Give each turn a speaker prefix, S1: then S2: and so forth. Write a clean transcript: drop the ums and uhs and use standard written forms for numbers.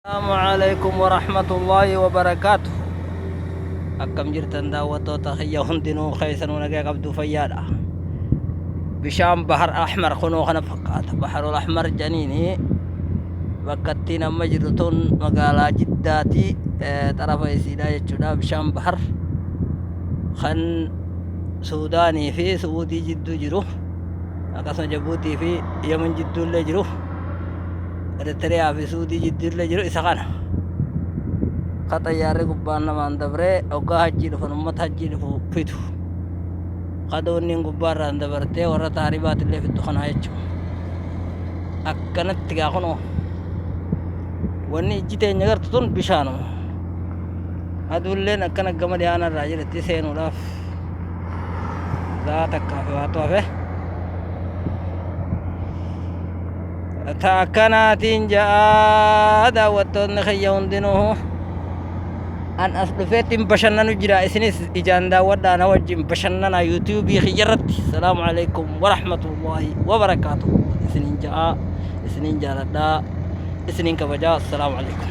S1: Assalaamu alaikum warahmatullaahi wabarakaatu. Akkam jirtan daawwattoota kiyya hundinuu keessanuu nagaa qabduu fayyaadha. Bishaan Bahar Ahmar kunoo kana fakkaata. Baharul Ahmar janiini bakka ittiin amma jirru tun magaalaa Jiddaati xarafa isiidha jechuudha. Bishaan Bahar kan Suudaanii fi Su'uudii jidduu jiru akkasuma Jabuutii fi Yemen jidduu illee jiru. Eritiriyaa fi Suudii jidduullee jiru isa kana. Ka xayyaarri gubbaan namaan dabree hoggaa hajjii dhufan ummata hajjii dhufu fidu. Ka doonniin gubbaarraan dabartee warra taaribaatillee fiddu kanaa jechuudha. Akkanatti gaa kunoo wanni ijji teenya gartu tun bishaanuma. Aduulleen akkana gama dhiyaanarraa jirti seenuudhaaf sa'a takkaa fi waatu hafe. Ta akkanaatiin ja'a daawwattoonni kiyya hundinuu an as dhufeettiin bashannanu jira isinis ijaan daawwadhaa na wajjin bashannanaa yuutuubii kiyya irratti salaamu alaikum warahmatullaahi wabarakaatuhu isiniin ja'a isiniin jaaladhaa isiniin kabajaa assalaamu alaikum.